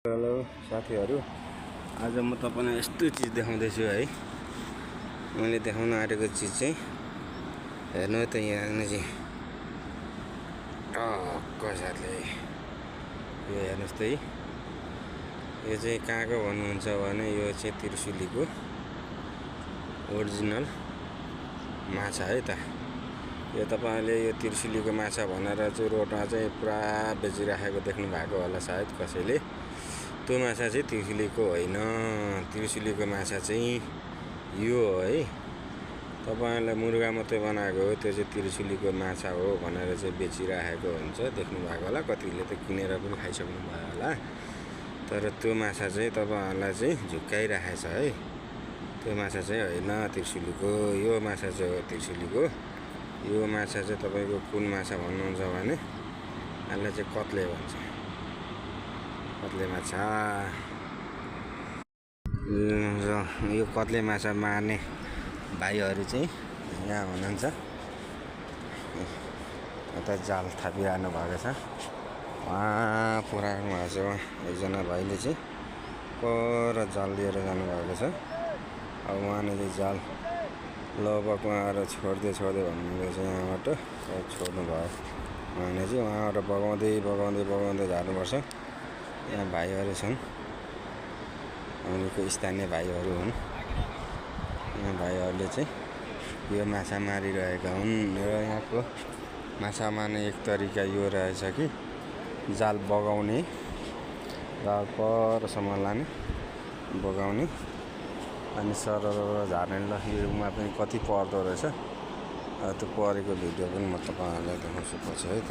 Hello साथीहरू, आज म तपाईलाई यस्तो चिज देखाउँदैछु है। मैले देखाउन आँटेको चिज चाहिँ हेर्नु त यहाँ चाहिँ टक्क साथले यो हेर्नुहोस् त है। यो चाहिँ कहाँको भन्नुहुन्छ भने यो चाहिँ त्रिशुलीको ओरिजिनल माछा है त। यो तपाईले यो त्रिशुलीको माछा भनेर चाहिँ रोडमा चाहिँ पुरा बेचिराखेको देख्नु भएको होला सायद कसैले। त्यो माछा चाहिँ त्रिशुलीको होइन, त्रिशुलीको माछा चाहिँ यो हो है। तपाईहरुलाई मुर्गा मात्रै बनाएको हो, त्यो चाहिँ त्रिशुलीको माछा हो भनेर चाहिँ बेचिराखेको हुन्छ देख्नु भएको होला। कतिले त किनेर पनि खाइसक्नु भयो होला। तर त्यो माछा चाहिँ तपाईहरुलाई चाहिँ झुक्काइराखेछ है। त्यो माछा चाहिँ होइन त्रिशुलीको, यो माछा चाहिँ हो त्रिशुलीको। यो माछा चाहिँ तपाईको कुन माछा भन्नुहुन्छ भने यसलाई चाहिँ कत्ले भन्छ, कत्ले माछा। यो कत्ले माछा मार्ने भाइहरू चाहिँ यहाँ हुनुहुन्छ। यता जाल थापिरहनु भएको छ, उहाँ पुऱ्याउनु भएको छ। एकजना भाइले चाहिँ पर जाल लिएर जानुभएको छ। अब उहाँले चाहिँ जाल लगभग उहाँबाट छोड्दै भन्नुहुँदैछ। यहाँबाट छोड्नु भयो उहाँले चाहिँ, उहाँबाट बगाउँदै जानुपर्छ। यहाँ भाइहरू छन्, हामीको स्थानीय भाइहरू हुन्। यहाँ भाइहरूले चाहिँ यो माछा मारिरहेका हुन्। र यहाँको माछा मार्ने एक तरिका यो रहेछ कि जाल बगाउने, जाल परसम्म लाने, बगाउने अनि सरर झार्ने। ल योमा पनि कति पर्दो रहेछ, त्यो परेको भिडियो पनि म तपाईहरुलाई देखाउँछु पछि है त।